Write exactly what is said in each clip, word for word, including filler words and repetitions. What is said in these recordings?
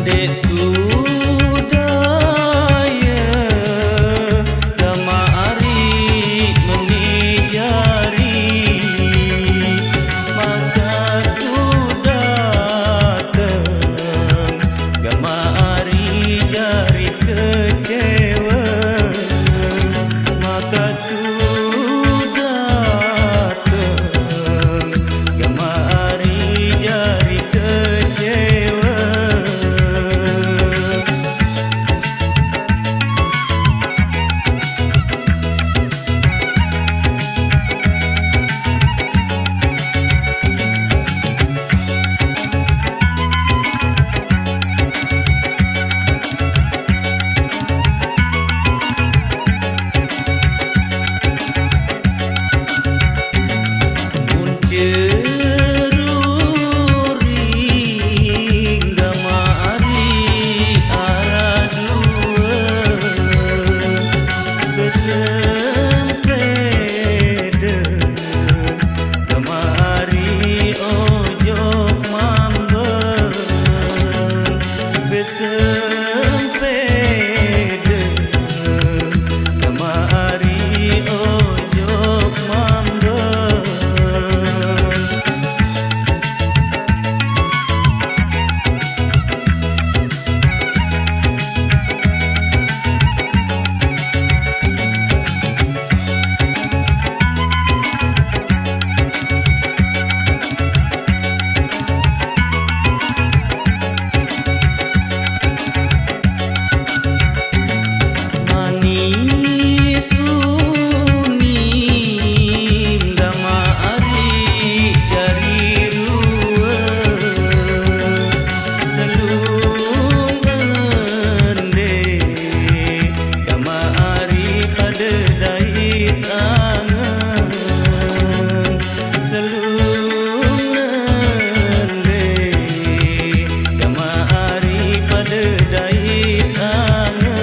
Dek ku daya, gama ari meni jari, maka ku dateng, gama ari jari kecewa, maka ku dateng, gama ari jari kecewa. Mun ceruring gama ari ara dua, besempeda gama ari ojok mamba. Besempeda gama ari ojok mamba. Manis uning gama ari jari rua, selung ende gama ari pada dait angen. Selung ende gama ari pada dait angen.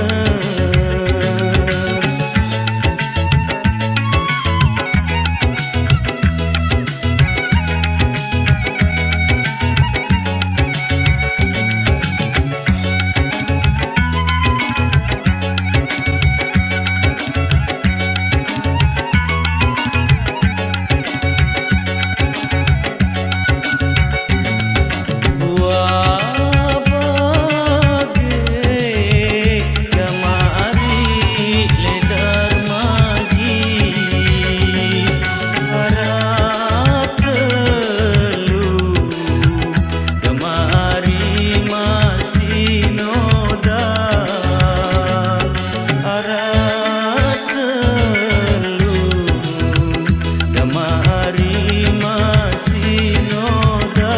Wa bage kemari ledar maji, harap telu kemari masih noda. Arat telu, gama ari masih noda.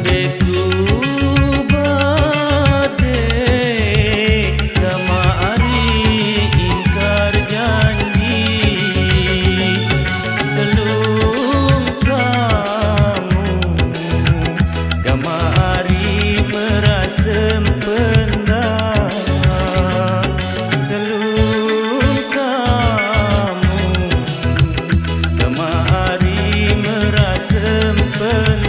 Deku bade kama ari ingkar janji, selung kamu kama ari merasem pendak, selung kamu kama ari merasem pendak.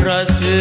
Rasa